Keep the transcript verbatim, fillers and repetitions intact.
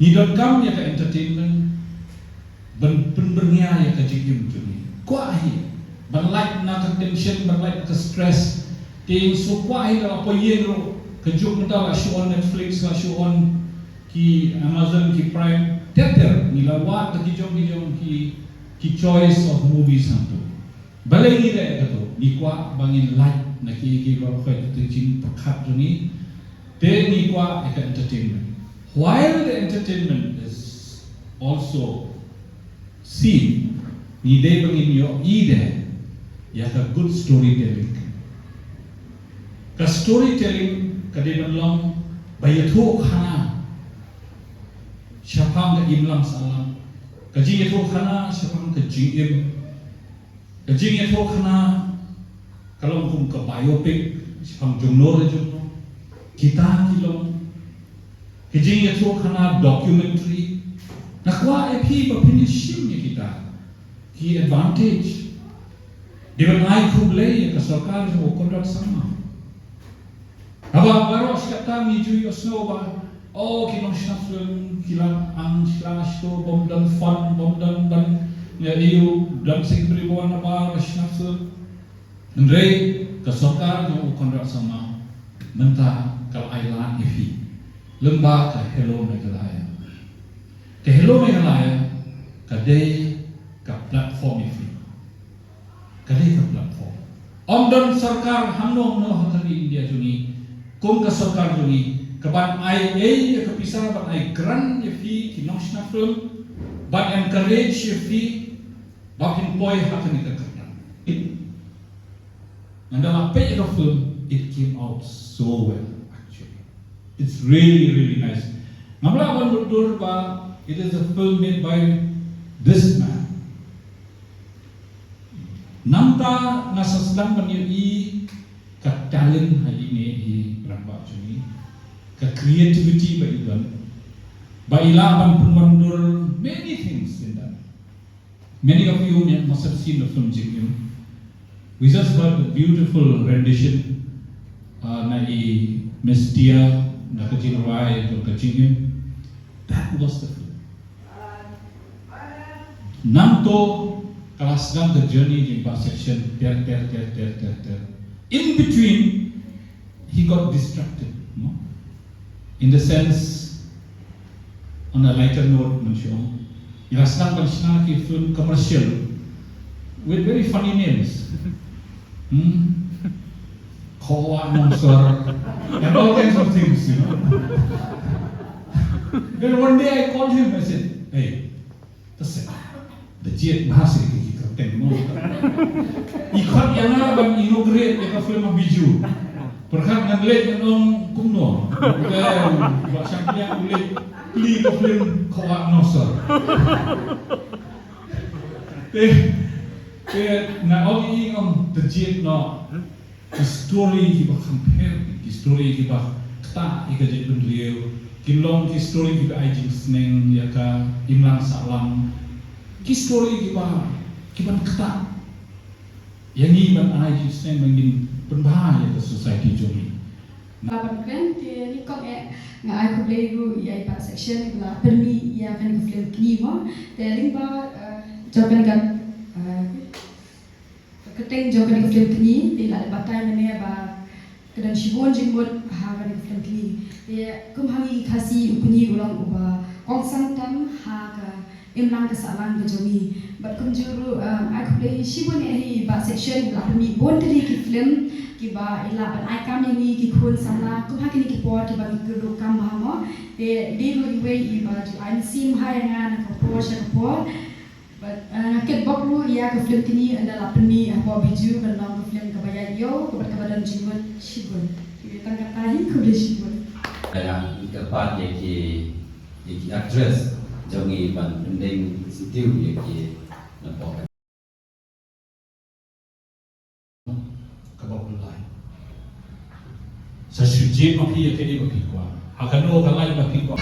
Ngi donkam ïa ka entertainment ban pynbyrngia ïa ka jingim jong ngi. Kwah hi ban lait na ka tension, ban lait na ka stress. Te sngewkwah hi la poi ïing ruh, ka juk mynta la shu on Netflix, la shu on ki Amazon, ki Prime. Ter ter ngi la wad da ki jong ki jong ki, ki choice of movies hangto. Balei ngi leh kato? Ngi kwah ba ngin lait na ki, ki ba khoi ka jingpyrkhat jong ngi. Te ngi kwah ïa ka entertainment. While the entertainment is also seen, ngi dei ba ngin ïohi de ïa ka good storytelling. Ka storytelling ka dei ban long ba ïathuh khana shaphang ka imlang sahlang, ka jingïathuh khana shaphang ka jingim, ka jingïathuh khana ka long kum ka biopic shaphang jongno re jongno. Kita ki long ka jingïathuh khana documentary. Nga kwah ïa phi ba phin ïa shim ïa kita ki advantage. Dei ban ai khublei ïa ka sorkar jong u Conrad Sangma. Haba baroh shi katta ngi ju ïohsngew ba, oh, ki nongshna film ki la ang sla shu bym don fund, bym don ban ïa ïoh don sing bri bon na ba shna film. Hynrei ka sorkar jong u Conrad Sangma mynta ka la ai lad ïa phi lyngba ka Hello Meghalaya. Ka Hello Meghalaya ka dei ka platform ïa phi. Ka dei ka platform. Ym don sorkar hangno hangno ha ka ri India jong ngi kum ka sorkar jong ngi ka ban ai ei ïa ka pisa, ban ai grant ïa phi ki nongshna film, ban encourage ïa phi ba phin poi ha kane ka kyrdan. Ynda la peit ïa ka film, it came out so well, actually. It's really, really nice. Ngam lah ban mutdur ba it is a film made by this man. Nangta nga sa sdang ban ïohi ka talent ha ine i rangbah jong ngi, ka creativity ba i don, ba i lah ban pynwandur many things in that. Many of you may, must have seen the film Jingim. We just heard a beautiful rendition, uh, na i Miss Tia, na ka jingrwai jong ka Jingim. That was the film. Nangto ka la sdang ka journey jong i Bah Section ter ter ter ter ter ter. In between, he got distracted, no? In the sense, on a lighter note, man shu ong, i la sdang ban shna ki film commercial with very funny names. Hmm? Khowa Nongsor and all kinds of things, you know. Then one day I called him, I said, "Hey, da seh, da jied bha seh ki kyrteng mo." I khot ïa nga ban inaugurate ïa ka film Bijou. Pyrkhat ngan leit ngan ong kumno. Ka ba shang ïa u leit plie ka film Khowa Nongsor. Te, te nga ong ïa i, ngam, da jied noh. Ki story kiba kham pher, ki story kiba ktah ïa ka jaitbynriew, ki long ki story kiba ai jingsneng ïa ka imlang sahlang, ki story kiba, kiban ktah ïa ngi ban ai jingsneng ban ngin pynbha ïa ka society jong ngi. Ba ban kren te ni kong eh nga ai khublei ruh ïa i Bah Section ba la pynmih ïa kane ka film kni mo te lyngba, eh, jong kane ka, eh, Ka kyrteng jong kane ka film kni, te la batai mynne ba ka don shibun jingmut ha kane ka film kni. Te kum ha ngi ki Khasi u kni u long uba kongsan tam ha ka imlang ka sahlang ka jong ngi. Bad kumjuh ruh, um, ai khublei shibun ïa i Bah Section i la pynmih bun tylli ki film kiba i la ban ai kam ïa ngi ki khun samla kum ha kine ki por kiba ngi kyrduh kam bha mo. Te i dei ruh iwei iba ju ai mynsiem bha ïa nga na ka por sha ka por. Bad, eh, nga kitbok ruh ïa ka film kni ynda la pynmih hapoh Bijou, kan long ka film kaba ïaid ïew, kaba, kaba don jingmut shibun. Te tang katta hi, khublei shibun. Ïa, nga kyrpad ïa ki, ïa ki actress jong ngi ban pyndeng syntiew ïa ki napoh. Kaba u lai. Sa shu jied ma phi ïa kaei ba phi kwah. Ha kano ka line ba phi kwah.